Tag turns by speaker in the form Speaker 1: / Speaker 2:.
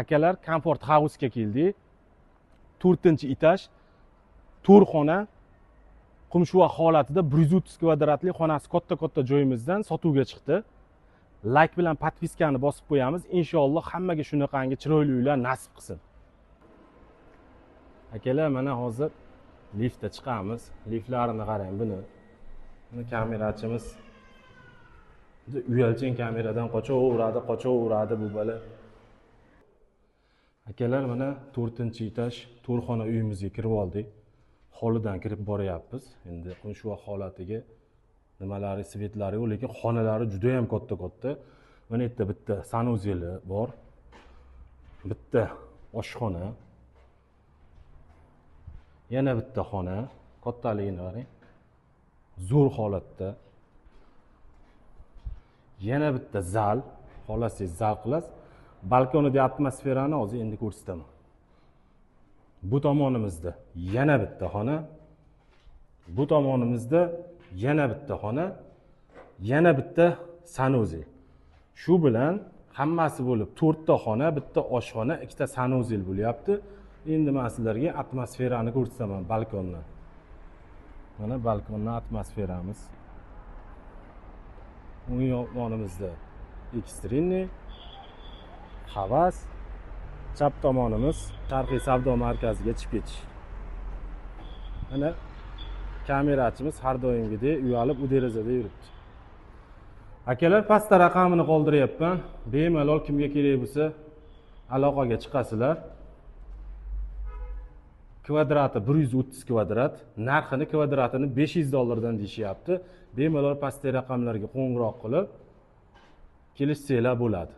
Speaker 1: Akalar, Comfort House'ga keldik. 4-etaj, 4 xona, Qumshuva holatida 130 kvadratli xonasi katta-katta joyimizdan sotuvga chiqdi. Like bilan podpiskani bosib qo'yamiz. Inshaalloh hammaga shunaqangi chiroyli uylar nasib qilsin. Akalar, mana hozir liftda chiqamiz. Liftlarini qarang buni. Buni kamerachimiz uyalchan kameradan qochaveradi, qochaveradi bu bola. Akalar, mana 4-etaj 4 xona uyimizga kirib oldik. Holidan kirib boryapmiz. Endi Qumshuva holatiga nimalari, svetlari yo'q, lekin xonalari juda ham katta-katta. Mana yerda bitta sanuzeli bor. Bitta oshxona. Yana bitta xona, kattaligini qarang. Zo'r holatda. Yana bitta zal, xohlasangiz zal qilasiz. Balkonidagi atmosferani hozir endi ko'rsataman. Bu tomonimizda yana bitta xona, bu tomonimizda yana bitta xona, yana bitta sanuzel. Shu bilan hammasi bo'lib 4 ta xona, bitta oshxona, 2 ta sanuzel bo'lyapti. Endi men sizlarga atmosferani ko'rsataman balkondan. Mana balkondan atmosferamiz. O'ng tomonimizda ekstrinniy, havas, chap tomonimiz Sharqiy savdo markaziga chiqib ketish. Mana kamerachimiz har doimgidek uyalib u derazada yuribdi. Akalar, pastda raqamini qoldiryapman. Bemalol kimga kerak bo'lsa aloqaga chiqasizlar. Kvadrati 130 kvadrat, narxini kvadratini $500 dan deyishyapti. Bemalol pastdagi raqamlarga qo'ng'iroq qilib kelishsanglar bo'ladi.